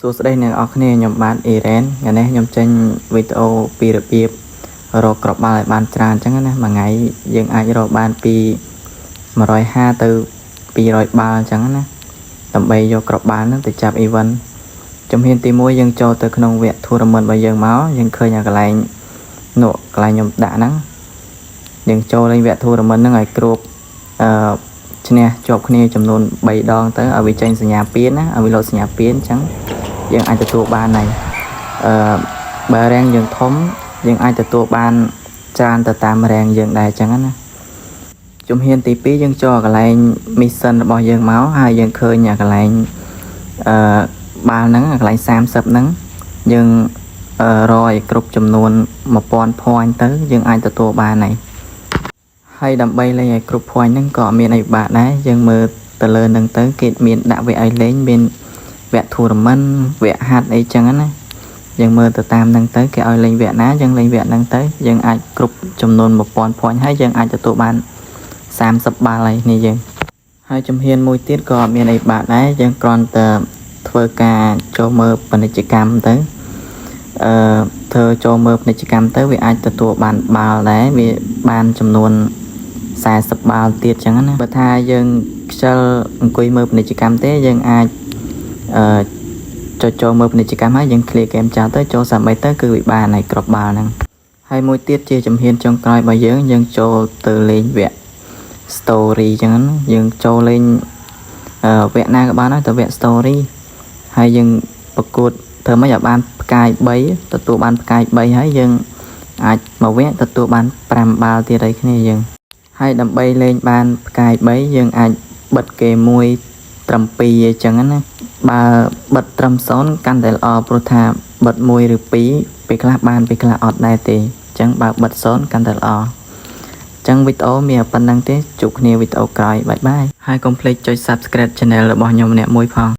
ួស្តីអ្នកនរគ្នាខ្ញុំបាទអ៊ីរ៉េនថ្ងៃនេះខ្ញុំចេញវីដេអូពីរបៀបរកគ្រាប់បាល់ឲ្យបានច្រើនអញ្ចឹងណាមួយថ្ងៃយើងអាចរកបានពី150ទៅ200បាល់អញ្ចឹងណាដើម្បីយកគ្រាប់បាល់ហ្នឹងទៅចាប់ event ជំហានទី1យើងចូលទៅក្នុងវគ្គ tournament របស់យើងមកយើងឃើញអាកន្លែងនោះកន្លែងខ្ញុំដាក់ហ្នឹងយើងចូលលេងវគ្គ tournament ហ្នឹងឲ្យគ្រប់អឺឈ្នះជាប់គ្នាចំនួន3ដងទៅឲ្យវាចេញសញ្ញាពៀនណាឲ្យវាលោតសញ្ញាពៀនអញ្ចឹងយើងអាចទទួលបានហើយអឺបើ rank យើងធំយើងអាចទទួលបានច្រើនទៅតាម rank យើងដែរអញ្ចឹងណាជំហានទី2យើងចូលកន្លែង mission របស់យើងមកហើយយើងឃើញអាកន្លែងអឺបាល់ហ្នឹងអាកន្លែង30ហ្នឹងយើងអឺរកឲ្យគ្រប់ចំនួន1000 point ទៅយើងអាចទទួលបានហើយហើយដើម្បីលេងឲ្យគ្រប់ point ហ្នឹងក៏អត់មានអីពិបាកដែរយើងមើលទៅលើហ្នឹងទៅគេមានដាក់វគ្គឲ្យលេងមានវគ្គ tournament វគ្គហាត់អីចឹងណាយើងមើលទៅតាមហ្នឹងទៅគេឲ្យលេងវគ្គណាយើងលេងវគ្គហ្នឹងទៅយើងអាចគ្រប់ចំនួន1000 point ហើយយើងអាចទទួលបាន30បាល់ហើយនេះយើងហើយជំហានមួយទៀតក៏អត់មានអីបាក់ដែរយើងគ្រាន់តែធ្វើការចូលមើលពាណិជ្ជកម្មទៅអឺធ្វើចូលមើលពាណិជ្ជកម្មទៅវាអាចទទួលបានបាល់ដែរវាបានចំនួន40បាល់ទៀតចឹងណាបើថាយើងខ្ជិលអង្គុយមើលពាណិជ្ជកម្មទេយើងអាចអឺចុចចូលមើលពាណិជ្ជកម្មហើយយើង clear game ចោលទៅចូលសាមីទៅគឺវាបានហើយគ្រាប់បាល់ហ្នឹងហើយមួយទៀតជាជំហានចុងក្រោយរបស់យើងយើងចូលទៅលេងវគ្គ story ចឹងណាយើងចូលលេងអឺវគ្គណាក៏បានដែរតែវគ្គ story ហើយយើងប្រកួតធ្វើម៉េចឲ្យបានផ្កាយ3ទទួលបានផ្កាយ3ហើយយើងអាចមួយវគ្គទទួលបាន5បាល់ទៀតហើយគ្នាយើងហើយដើម្បីលេងបានផ្កាយ3យើងអាចបិទគេមួយត្រឹម2អីចឹងណាបើបិទត្រឹម0កាន់តែល្អព្រោះថាបិទ1ឬ2ពេលខ្លះបានពេលខ្លះអត់ដែរទេអញ្ចឹងបើបិទ0កាន់តែល្អចឹងវីដេអូមានប៉ុណ្ណឹងទេជួបគ្នាវីដេអូក្រោយ bye bye ហើយកុំភ្លេចចុច Subscribe Channel របស់ខ្ញុំម្នាក់មួយផង។